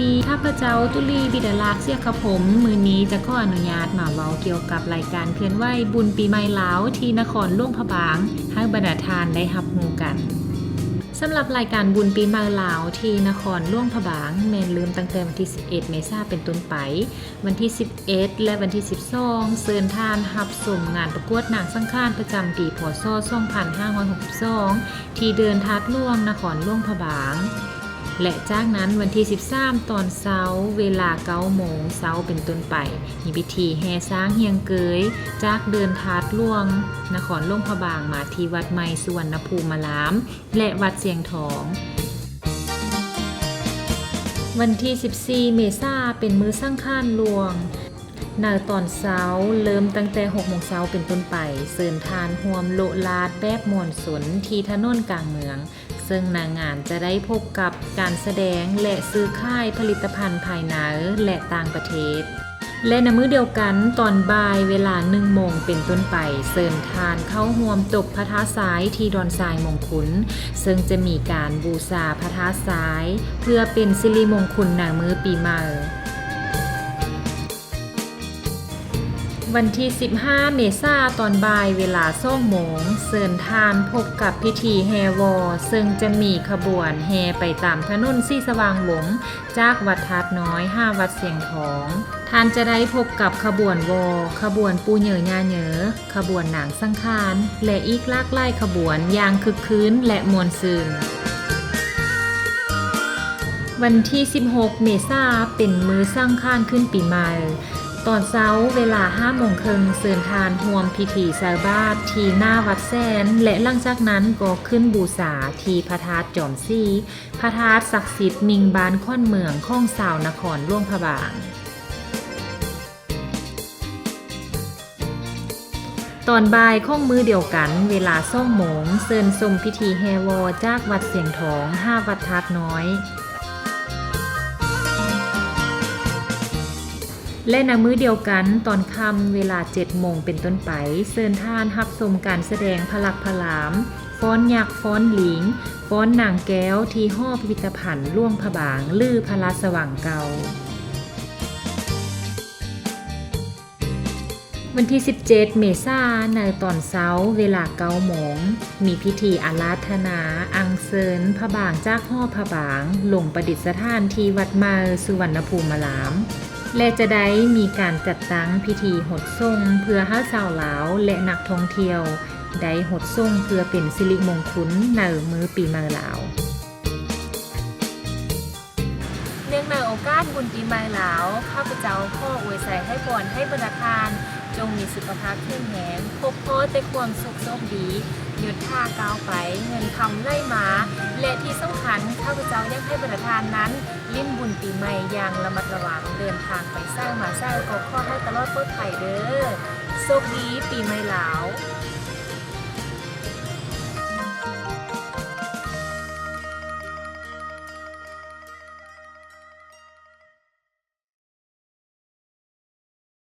ດີ ຂ້າພະເຈົ້າ ຕຸລີ ບິດາລາກ ເສຍຂະພົມ, ມື້ນີ້ຈະຂໍອະນຸຍາດມາເວົ້າກ່ຽວກັບລາຍການເຄື່ອນໄຫວບຸນປີໃໝ່ລາວທີ່ນະຄອນຫຼວງພະບາງ ໃຫ້ບັນດາທ່ານໄດ້ຮັບຮູ້ກັນ. ສຳລັບລາຍການບຸນປີໃໝ່ລາວທີ່ນະຄອນຫຼວງພະບາງ ແມ່ນເລີ່ມຕັ້ງແຕ່ວັນທີສິບເອັດ ເມສາເປັນຕົ້ນໄປ. ວັນທີສິບເອັດ ແລະ ວັນທີສິບສອງ ເຊີນທ່ານຮັບຊົມງານປະກວດນາງສັງຂານປະຈຳປີ ພ.ສ. ສອງພັນຫ້າຮ້ອຍຫົກສິບສອງ ທີ່ເດີ່ນທາດຫຼວງ ນະຄອນຫຼວງພະບາງ ແລະ ຈາກນັ້ນວັນທີສິບສາມ ຕອນເຊົ້າ ເວລາເກົ້າໂມງເຊົ້າເປັນຕົ້ນໄປ ມີພິທີແຫ່ຊ້າງຮຽງເກີຍ ຈາກເດີ່ນທາດຫຼວງ ນະຄອນຫຼວງພະບາງ ມາທີ່ວັດໃໝ່ສຸວັນນະພູມາລາມ ແລະ ວັດຊຽງທອງ. ວັນທີສິບສີ່ ເມສາ ເປັນມື້ສັງຂານຫຼວງ. ໃນຕອນເຊົ້າ ເລີ່ມຕັ້ງແຕ່ຫົກໂມງເຊົ້າເປັນຕົ້ນໄປ ເຊີນທ່ານຮ່ວມໂລະລາດແບບມວນຊົນທີ່ຖະໜົນກາງເມືອງ, ເຊິ່ງໃນງານຈະໄດ້ພົບກັບການສະແດງ ແລະ ຊື້ຂາຍຜະລິດຕະພັນພາຍໃນ ແລະ ຕ່າງປະເທດ. ແລະ ໃນມື້ດຽວກັນ ຕອນບ່າຍເວລາໜຶ່ງໂມງເປັນຕົ້ນໄປ ເຊີນທ່ານເຂົ້າຮ່ວມຕົບພະທາດຊາຍທີ່ດອນຊາຍມົງຄຸນ ເຊິ່ງຈະມີການບູຊາພະທາດຊາຍ ເພື່ອເປັນສິລິມົງຄຸນໃນມື້ປີໃໝ່. ວັນທີສິບຫ້າ ເມສາ ຕອນບ່າຍເວລາສອງໂມງ ເຊີນທ່ານພົບກັບພິທີແຫ່ວໍ ເຊິ່ງຈະມີຂະບວນແຫ່ໄປຕາມຖະໜົນສີສະຫວ່າງວົງ ຈາກວັດທາດນ້ອຍຫາວັດຊຽງທອງ. ທ່ານຈະໄດ້ພົບກັບຂະບວນວໍ, ຂະບວນປູ່ເຍີຍ່າເຍີ, ຂະບວນນາງສັງຂານ ແລະ ອີກຫຼາກຫຼາຍຂະບວນຢ່າງຄຶກຄື້ນ ແລະ ມ່ວນຊື່ນ. ວັນທີສິບຫົກ ເມສາ ເປັນມື້ສັງຂານຂຶ້ນປີໃໝ່. ຕອນເຊົ້າເວລາຫ້າໂມງເຄິ່ງ ເຊີນທ່ານຮ່ວມພິທີໃສ່ບາດທີ່ໜ້າວັດແສນ ແລະ ຫຼັງຈາກນັ້ນກໍຂຶ້ນບູຊາທີ່ພະທາດຈອມສີ ພະທາດສັກສິດໜິ່ງບ້ານຂວັນເມືອງຂອງຊາວນະຄອນຫຼວງພະບາງ. ຕອນບ່າຍຂອງມື້ດຽວກັນ ເວລາສອງໂມງ ເຊີນຊົມພິທີແຫ່ວໍຈາກວັດຊຽງທອງຫາວັດທາດນ້ອຍ ແລະ ໃນມື້ດຽວກັນ ຕອນຄ່ຳເວລາເຈັດໂມງເປັນຕົ້ນໄປ ເຊີນທ່ານຮັບຊົມການສະແດງພະລັກພະລາມ, ຟ້ອນຍັກ, ຟ້ອນລີງ, ຟ້ອນນາງແກ້ວ ທີ່ຫໍພິພິທະພັນຫຼວງພະບາງ ຫຼື ພະລາຊະວັງເກົ່າ. ວັນທີສິບເຈັດ ເມສາ ໃນຕອນເຊົ້າເວລາເກົ້າໂມງ ມີພິທີອາລາທະນາອັນເຊີນພະບາງຈາກຫໍພະບາງ ລົງປະດິດສະຖານທີ່ວັດໃໝ່ສຸວັນນະພູມາລາມ ແລະ ຈະໄດ້ມີການຈັດຕັ້ງພິທີຫົດສົງ ເພື່ອໃຫ້ຊາວລາວ ແລະ ນັກທ່ອງທ່ຽວໄດ້ຫົດສົງ ເພື່ອເປັນສິລິມົງຄຸນໃນມື້ປີໃໝ່ລາວ. ເນື່ອງໃນໂອກາດບຸນປີໃໝ່ລາວ, ຂ້າພະເຈົ້າຂໍອວຍໄຊໃຫ້ພອນໃຫ້ບັນດາທ່ານ ຈົ່ງມີສຸຂະພາບແຂງແຮງ, ພົບພໍ້ແຕ່ຄວາມສຸກໂຊກດີ, ຍົດຖາກ້າວໄປ, ເງິນຄຳໄຫຼມາ ແລະ ທີ່ສຳຄັນ, ຂ້າພະເຈົ້າຢາກໃຫ້ບັນດາທ່ານນັ້ນ ຫຼິ້ນບຸນປີໃໝ່ຢ່າງລະມັດລະວັງ, ເດີນທາງໄປໃສມາໃສກໍຂໍໃຫ້ຕະຫຼອດປອດໄພເດີ. ໂຊກດີປີໃໝ່ລາວ.